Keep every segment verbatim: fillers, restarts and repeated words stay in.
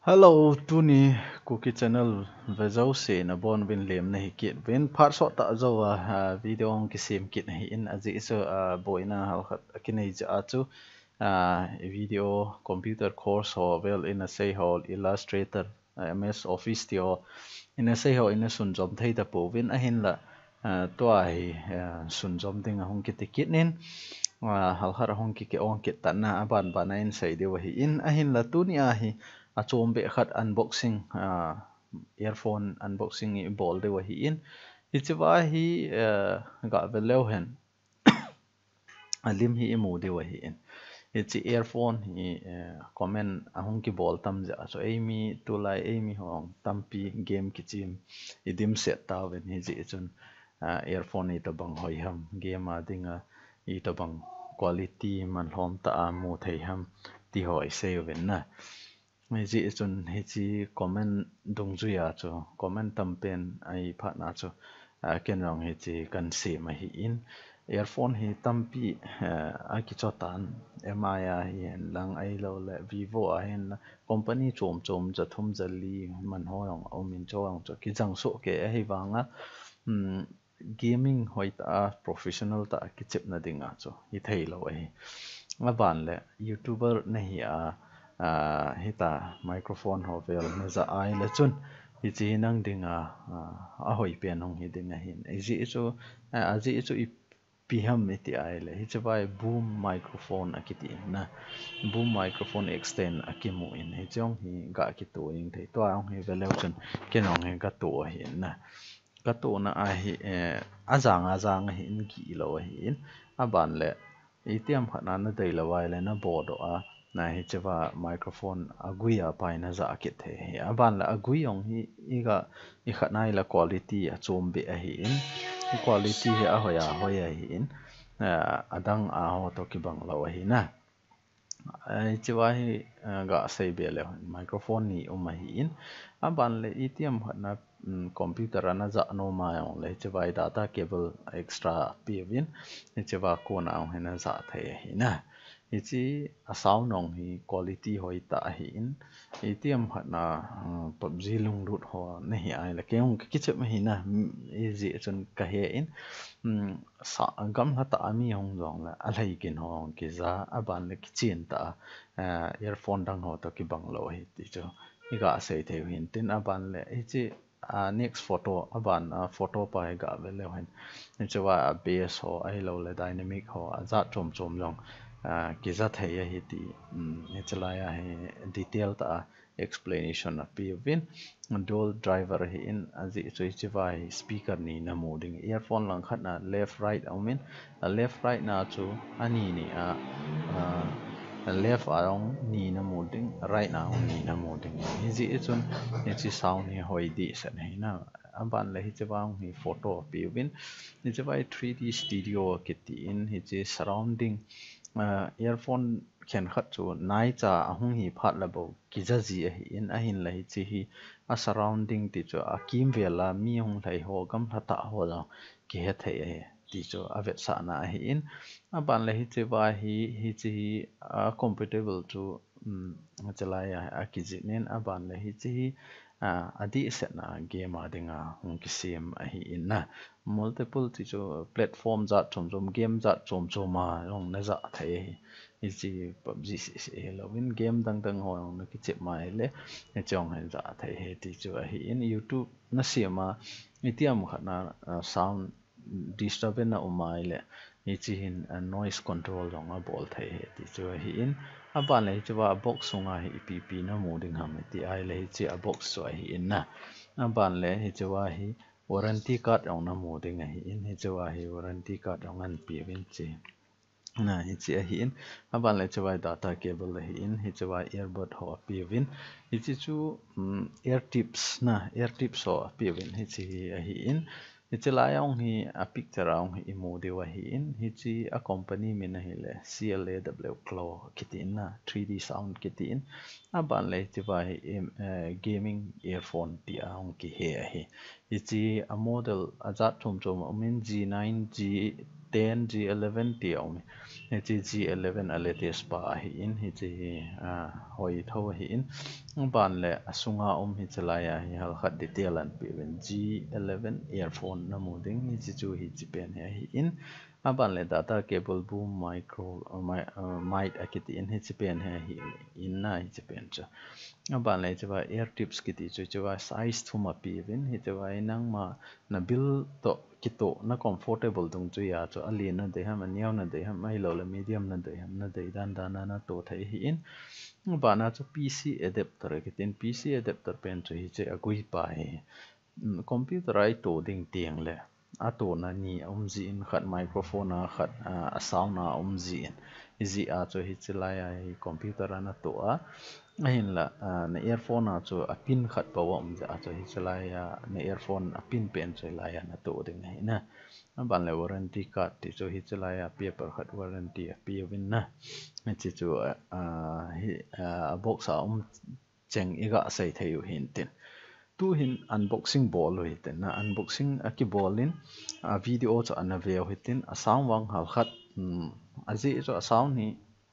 Hello, tuni Kuki Channel vejouse nabonuvin lemna hikit uvin. Phat sot tah jouva, ah, video hung kisem kit ahin, ajeh chu, ah, boina halkhat akinei jeh a chu, ah, video computer course ho vel ina sei ho, Illustrator, ah, M S Office ti ho ina sei ho ina sunjom thei tapouvin, ahinla, ah, tua hi, ah, sunjom ding ahung kiti kit in, ah, halkhat ahung kike ong kit tan a, aban ban a in sei diu ahin, ahinla tuni a hi achom beh khat unboxing, ah, earphone unboxing i bol diu ahin, hichea hi, ah, gah ve leu hen. Alim hi imu diu ahin. Hiche earphone hi, eh, comment ahung kibol tam jeh a chu eimi tulai eimi ho tampi game kichem idimset tauvin hijeh chun, ah, earphone itobang hoi ham, game a dinga itobang quality manlhom tah a mu thei ham ti ho isei uvin na. Hijeh chun hiche comment dungjuia chu, comment tampen ahi phat na chu, ah, ken jong hiche kan sem ahin. Earphone hi tampi, eh, akicho tan, M I a hihen lang ahilou le, Vivo a hihen lang, company chom chom, jathum jali man ho jong aumin, chu jong chu kijang soh kei ahi vanga, um, gaming hoitah a, professional tah a kichepna dinga chu hithei lou ahi. Aban le, YouTuber nahi a, ah, hita microphone ho vel naja ahile chun, hiche hi nang dinga, ah, ahoi pen hung hi ding ahin. Ajeh chu, ah, ajeh chu ipi ham iti ahile, hichea hi boom microphone akiti in na. Boom microphone extend akimu in, hiche jong hi gah kitoh ding thei. Tua jong hi ve leu chun, ken jong hi gah toh ahin na. Gah tohna ahi, eh, ajang ajang ahin, gih lou ahin. Aban le, itiham khat na nadei lou ahile, nabo doh a, na hichea microphone agui a pai naja kit thei ahi. Aban le agui jong hi, igah, ikhat na ahile quality achom beh ahin. Quality hi ahoi ahoi ahin. Ah, adang a ho toh kibang lou ahi na. Hichea hi, ah, gah sei be leu hen, microphone ni um ahin. Aban le itiham khat na, um, computer a naja nom a jong le, hichea hi data cable extra apeuvin, hichea kona jong hi naja thei ahi na. Hiche a sound jong hi quality hoitah ahin. Itiham khat na, um, PUBG lunglut ho nahi ahile, kei jong kakichep ahi na, um, hijeh chun kahe in, um, sa, gamla tah a mi hung jong le, alhai kin ho jong kija, aban le kichen tah a, eh, earphone dang ho toh kibang lou ahi ti chu igah sei thei u hin tin, aban le hiche, ah, next photo, aban, ah, photo pa hi gah ve leu hen. Hichea, ah, bass ho ahilou le dynamic ho, ajat chom chom jong, ah, kija thei ahi ti, um, hiche lai a hi detail tah a explanation apeuvin. Dual driver ahin, ajeh chu hichea hi speaker ni namu ding. Earphone langkhat na left right aumin, a left right na chu ani ni a, ah, left a jong ni namu ding, right na jong ni namu ding. Hijeh chun hiche sound hi hoi dehset ahi na. Aban le hichea jong hi photo apeuvin. Hichea hi three D studio kiti in, hiche surrounding, ah, earphone khenkhat chu naicha ahung hi phat le bou kija ji ahin, ahinla hiche hi a surrounding ti chu akimvel a mi hung lhai ho, gamla tah ho jong kihe thei ahi ti chu avetsahna ahin. Aban le hichea hi, hiche hi, ah, comfortable chu, um, hiche lai a, akijih in, aban le hiche hi, ah, adehsetna game a dinga hung kisem ahin na. Multiple ti chu platform jat chom chom, game jat chom chom a jong naja thei ahi. Hiche PUBG seh seh hilouvin game dang dang ho jong nakichep mai le, hiche jong hi ja thei ahi ti chu ahin. YouTube nasem a, itiham khat na, ah, sound disturbance aum ahile, hiche hin, ah, noise control jong abol thei ahi ti chu ahin. Aban le hichea box sunga hi ipi ipi namu ding ham iti ahile, hiche a box chu ahin na. Aban le hichea hi warranty card jong namu ding ahin, hichea hi warranty card jong anpeuvin hiche. Na, hiche ahin, aban le hichea hi data cable ahin, hichea earbud ho apeuvin, hiche chu, um, ear tips na, ear tips ho apeuvin, hiche hi ahin, hiche lai a jong hi a picture a jong hi imu diu ahin, hiche a company min ahile C L A W Claw kiti in na, three D sound kiti in, aban le hichea hi, em, eh, gaming earphone ti a jong kihe ahi. Hiche a model ajat chom chom aumin, G nine, G ten, G eleven ti aum e. Hiche G eleven a latest pa ahin, hiche hi, ah, hoi tho ahin. Aban le asunga um hiche lai a hi halkhat detail ahin pe uvin, G eleven earphone namu ding, hiche chu hiche pen hi ahin. Aban le data cable boom micro, uh, mi-, uh, mic akitin, hiche pen hi ahin na, hiche pen chu. Aban le hiche va ear tips kiti chu, hiche va size thum ape uvin, hiche va hi nangma na bill toh kitoh na comfortable dungjuia chu, alen nadei ham, aneo nadei ham, ahilou le medium nadei ham, nadei dan dan a natoh thei ahin. Aban a chu P C adapter akitin, P C adapter pen chu hiche agui pa hi. Mm, computer a itoh ding teng le atohna ni aum jin, khat microphone a, khat, ah, a sound a aum jin. Hijeh a chu hiche lai a hi computer a natoh a. Ahinla, ah, na earphone a chu a pin khat bou aum jeh a chu hiche lai a na earphone a pin pen chu hilai a natoh ding ahi na. Aban le warranty card ti chu hiche lai a paper khat warranty ape uvin na. Hiche chu, ah, hi, ah, a box a um cheng iga sei thei u hintin. Tuhin unboxing bol u hitin na, unboxing akibol in, a video chu ana ve u hitin, a sound vang halkhat, um, ajeh chu a sound hi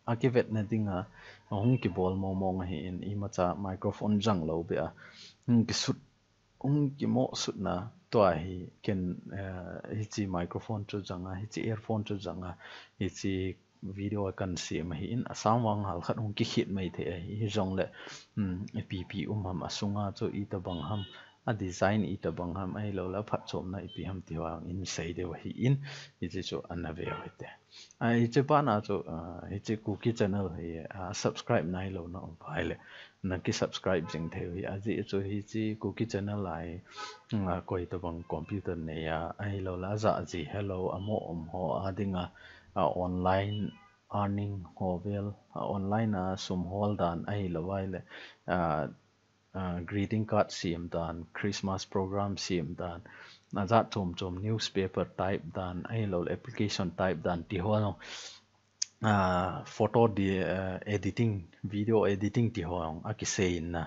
akivetna dinga hung kibol mong mong ahin, imacha microphone jang lou beh a, hung kisut, hung kimoh sutna tua hi ken, eh, hiche microphone chu jang a, hiche earphone chu jang a, hiche video a kan sem ahin, a sound vang halkhat hung kikhit mai thei ahi, hijongle, um, ipi ipi um ham, asunga chu itobang ham, a design itobang ham, ahilou le aphatchomna ipi ham ti ho in sei diu ahin, hiche chu ana ve u hite. Ah, hiche bana chu, ah, hiche Kuki channel hi, ah, subscribe nailou na um phat le, na ki subscribe jing thei u hi, ajeh chu hiche Kuki channel a hi, ah, koi tobang computer nei a, ahilou le ajah ji helou, amo um ho a dinga, ah, online earning ho vel, ah, online a sum hol dan ahilou vai le, ah, ah, greeting card sem dan, Christmas program sem dan, ajat chom chom newspaper type dan, ahilou le application type dan ti ho jong, ah, photo di, ah, editing, video editing ti ho jong akisei in na.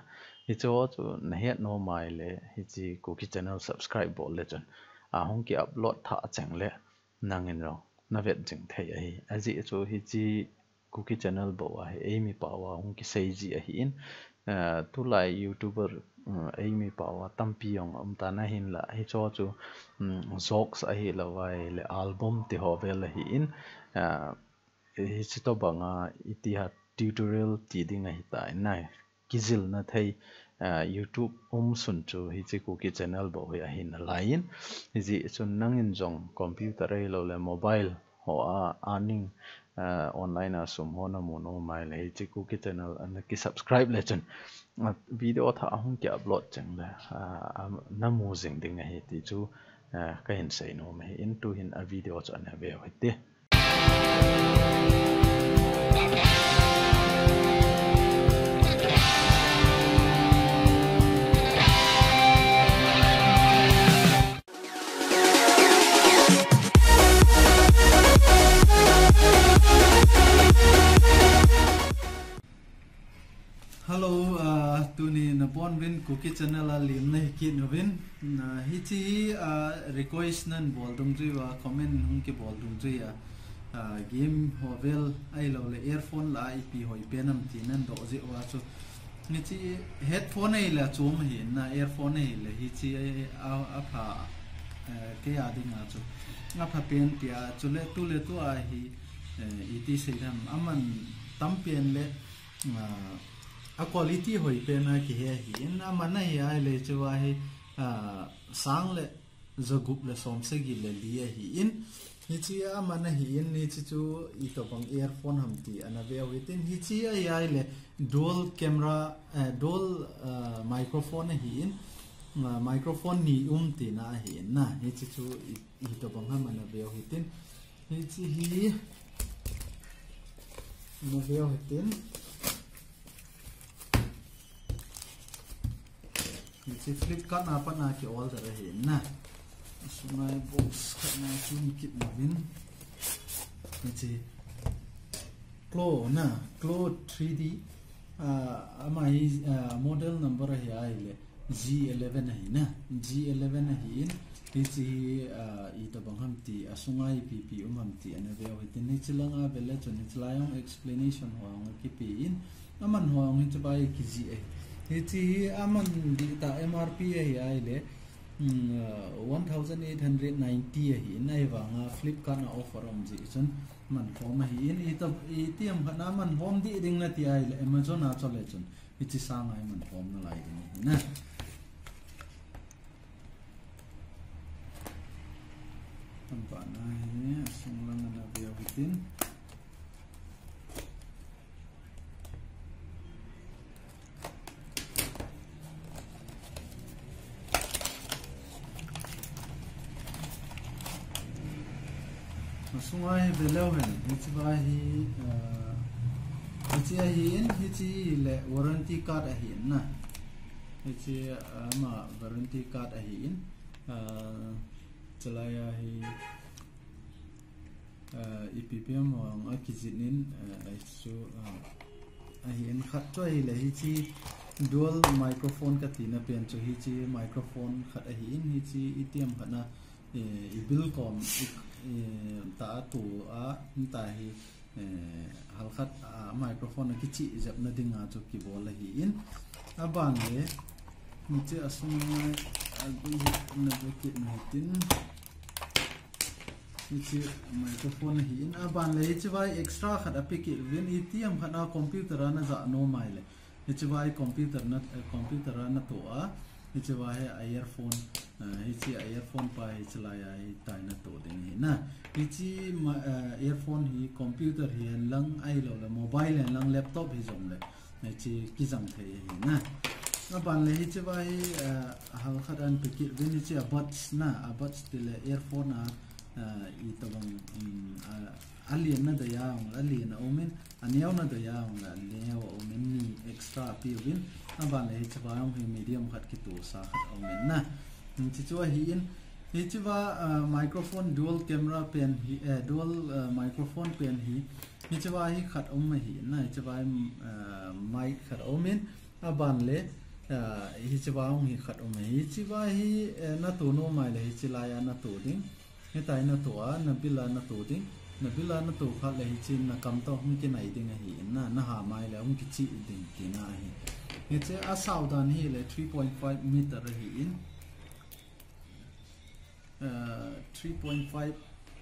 Hiche ho chu nahet nom a ahile, hiche Kuki channel subscribe bol le chun, ah, hung ki upload thah cheng le, nangin jong navet jing thei ahi. Ajeh chu hiche Kuki channel bou a hi eimi pao a hung kisei ji ahin, eh, tulai YouTuber, eh, eimi pao a tampi jong um tan ahinla, hiche ho chu, um, vlogs ahilou vai le album ti ho vel ahin, eh, hiche tobang a iti ham tutorial ti ding ahitai na. Kijilna thei, ah, YouTube um sun chu hiche Kuki channel bou hi ahin alai in. Hijeh chun nangin jong computer ahilou le mobile ho a earning, ah, online a sum ho namu nom a ahile hiche Kuki channel a na ki subscribe le chun, ah, video thah ahung ki upload cheng le, ah, ah, namu jing ding ahi ti chu, ah, kahin sei nom ahin, tuhin a video chu ana ve u hite. Hello, ah, tuni nabonuvin Kuki channel a lim nahi kit uvin. Ah, hiche, ah, request nan bol dungjuiya, comment hung kibol dungjuiya, ah, game ho vel ahilou le earphone la ipi hoi pen ham ti nan doh jeh uva chu. Hiche headphone ahile achom ahin na, earphone ahile hiche a, a, apha, eh, kei a dinga chu apha pen tia, chule tule tua hi, eh, iti sei dam, aman tam pen le, ah, a quality hoi pen a kihe ahin, aman ahi ahile chu ahi, ah, sang le jagup le som sagi le li ahin, hiche aman ahin, hiche chu itobang earphone ham ti ana ve u hitin, hiche ahi ahile dual camera, eh, dual, ah, microphone ahin, ah, microphone ni um tina ahin na, hiche chu i, itobang ham ana ve u hitin, hiche hi ana ve u hitin. Hiche Flipkart a pat a ki order ahi na. Sunga box khat na chun kit uvin. Hiche Claw na, Claw three D. Ah, ama hi, ah, model number ahi ahile G eleven ahi na. G eleven ahin. Hiche hi, ah, itobang ham ti, asunga ipi ipi um ham ti, ana veu hitin, hiche langa vele chun, hiche lai jong explanation ho jong akipe in, aman ho jong hiche vai kijih ahi. Hiche hi aman dihtah M R P ahi ahile, hmm, ah, one thousand eight hundred ninety ahi in, ahivanga Flipkart a offer um jeh chun, man khom ahi in, ito, itiham khat na man khom dih ding nati ahile, Amazon a chule chun, hiche sanga hi man khom nalai ding ahi na. Aban a hi, asung lang ana veu hitin. Asunga hi veleu hen, hiche va hi, ah, hiche ahi in, hiche le warranty card ahi in na. Hiche, ah, ama warranty card ahi in, ah, chulai a hi, ah, ipi ipi ham ho jong akijih in, ah, hichu, ah, ahi in khat chu ahile hiche dual microphone katina pen chu hiche microphone khat ahi in hiche itiham khat na, eh, ibil kom, i, eh, ta a tu a, ta hi, eh, halkhat a microphone akichih jep na dinga chu kibol ahi in. Aban le, hiche asung a, agui na bekit na hitin. Hiche microphone ahi in, aban le hiche vai extra khat ape kit uvin, itiham khat na computer a najah nom ahile. Hiche vai computer na, eh, computer a natoh a, hiche vai hi a earphone, eh, hiche a earphone pa hiche lai a hitia natoh ding ahi na. Hiche ma, eh, earphone hi computer hihen lang ahilou le mobile hihen lang laptop hijongle. Hiche kijang thei ahi na. Aban le hiche vai, eh, halkhat ana pe kit uvin hiche a buds na, a buds tile earphone a, eh, itobang, um, a, alen na dei a jong le alen aum in, aneo na dei a jong le aneo aum in ni extra ape uvin, aban le hiche va jong hi medium khat kitohsa khat aum in na. Hiche chu ahi in, hiche va, ah, microphone dual camera pen hi, eh, dual, ah, microphone pen hi, hiche va hi khat um ahi in na, hiche va, ah, mic khat aum in, aban le, ah, hiche va jong hi khat um ahi, hiche va hi, eh, natoh nom ahile hiche lai a natoh ding. Hitia natoh a, nabil a natoh ding. Nabil a natoh phat le hiche nakam toh hung kinai ding ahi in na, naham ahile hung kichih ding tina ahi. Hiche asao dan hile three point five meter ahi in. Uh, three point five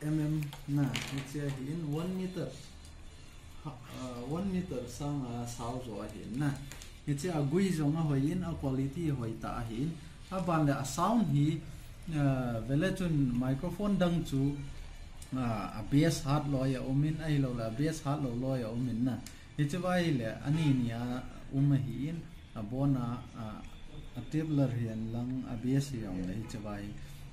M M na, hiche ahi in one meter. Ha, ah, one meter sanga sao jo ahi in na. Hiche agui jong ahoi in, a quality hoi tah ahi in. Aban le a sound hi, ah, vele chun microphone dang chu, ah, a bass hat loi aum in, ahilou le a bass hat lou loi aum in na. Hiche vai le ani ni a um ahi in, abon a, ah, a tabler hihen lang a bass hijongle hiche vai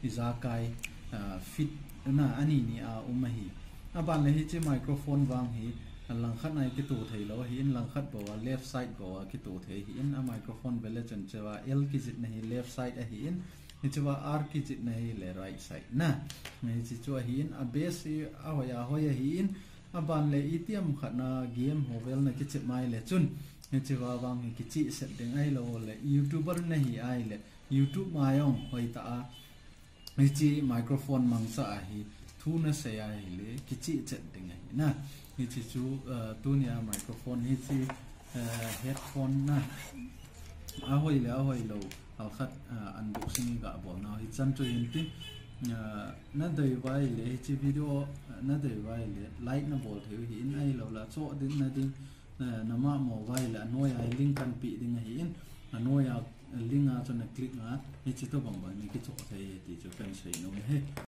ijakai, ah, fit na ani ni a um ahi. Aban le hiche microphone vang hi, langkhat na hi kitoh thei lou ahi in, langkhat bou a, left side bou a kitoh thei ahi in, a microphone vele chun hiche va L kijih na hi left side ahi in, hiche va R kijih na hile right side na. Hiche chu ahi in, a bass hi ahoi ahoi ahi in, aban le itiham khat na game ho vel na kichep mai le chun, hiche va vang hi kichih set ding ahilou le, YouTuber nahi ahile, YouTube ma jong hoi tah a, hiche microphone mangcha ahi, thu nasei ahile, kichih chet ding ahi na. Hiche chu, ah, tunia microphone hiche, ah, headphone na. Ahoi le, ahoi lou. Halkhat, ah, unboxing iga bol nau hichan chu hintin. Ah, nadei uva ahile, hiche video, ah, nadei uva ahile, like nabol thei u ahi in ahilou le, choh ding na ding, ah, nama mo uva ahile, anoi a link kahin pe ding ahi in, anoi a link a chu na click a, hiche tobang bang na kichoh thei ahi ti chu kahin sei nom e.